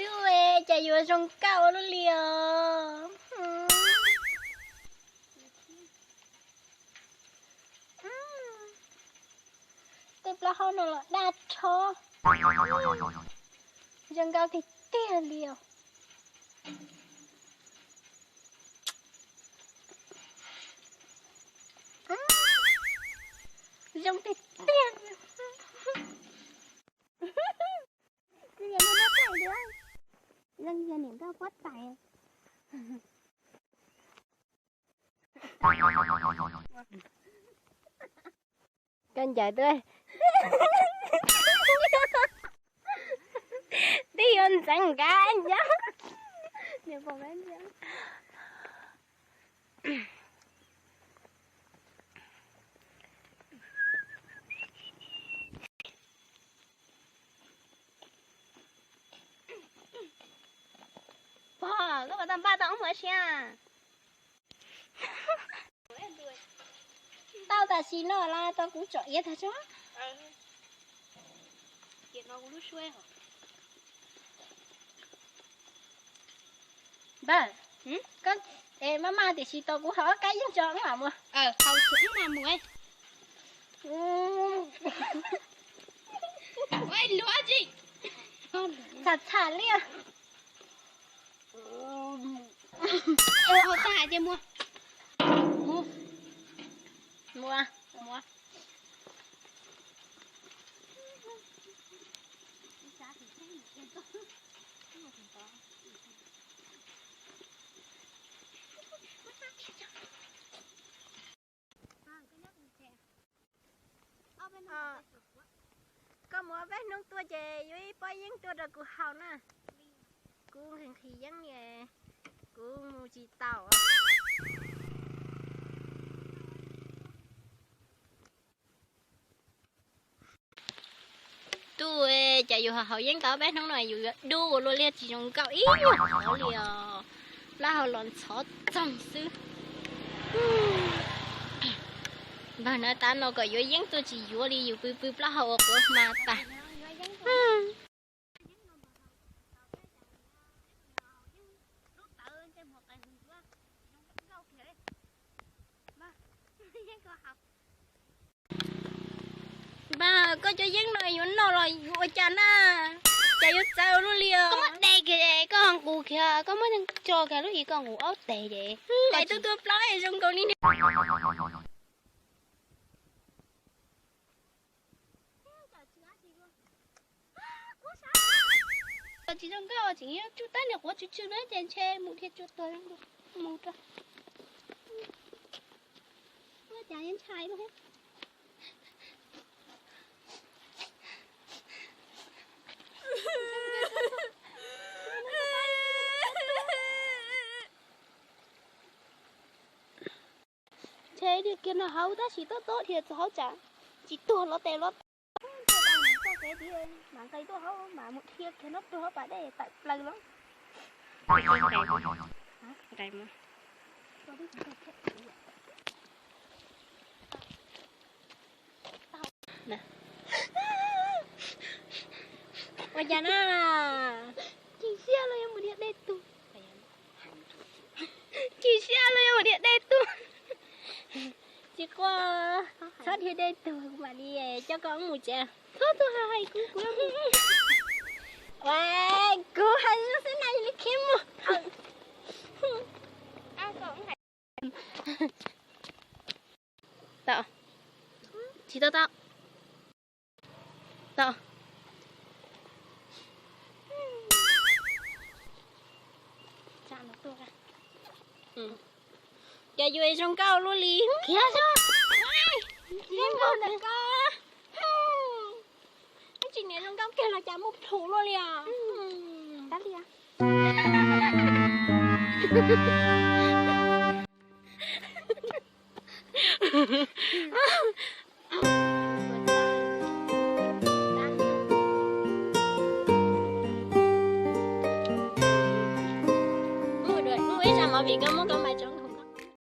Ua cas yuav zoo nkauj ua luaj li os. Tej plaub hau no los daj rho, zoo nkauj tiag tiag li os. Zoo tiag tiag. Zoo yog niam nkauj huab tais. Koj ncaws tuaj. Twb yuav ntxeev nkav nco. Pog, koj puas tau npaj tau ub ua si? Tau tam sim no los tau kuv tsom iav tag tso. Npawg, maj maj tiam sis tos kuv haus ob kab yeeb tso wb mam mus. Txham txham li. Haus tag hais tias mus. Mus. Mus. Koj mus ob peb hnub tuaj ces yuav ib pob yeeb tuaj rau kuv haus na. Kuv nqhis nqhis yeeb, kuv mus tsis tau. Tub, cas yus haus yeeb tau ob peb hnub no yus yuav dub ua luaj li, tsis zoo nkauj ib yam li os. Plaub hau los ntxhov txoog xwb. Npawg na, tav no kom yuav yeeb tuaj tsis yuav li, yus pw pw plaub hau ua quav hma tas. Npawg, koj cov yeeb no yuav noj los yuav ua cas na? Cas yuav txawv ua luaj li os? Koj muab de kiag, koj nqus kiag, koj muab tso kiag lub hlis koj nqus aub tes ces. Lawv tuaj tua plaub es zoo nkaus li. Tsis zoo nkauj, tseem yuav tsuj tab niag quav tsw tsw na ces ntshe mus dhia tsua tuag mus rau. Ua cas yeej ntshai lub thiab. Ntshe dhia kiag no hauv tab sis tob tob dhia txog hauv tsam tsis tuag los tes los. Txoj kev dhia mam nqis tuaj hauv mam mus dhia kiag no rau hauv pas dej tawm plaws los. Ua cas na? Chim siab los yuav mus dhia dej tuag. Chim siab los yuav mus dhia dej tuag. Tsis quaj, txhob dhia dej tuag, kuv mam li coj koj mus tsev. Txhob tuaj hais kuv, kuv, kuv hais xwb na, yog li khiav mus. Tau. Tsis tau tau. Tau. Cas yuav zoo nkauj luaj li. Khiav zoo. Zoo nkauj ntawm ko. Tsis niam zoo nkauj kiag los cas muaj plhus luaj li os. Tab li.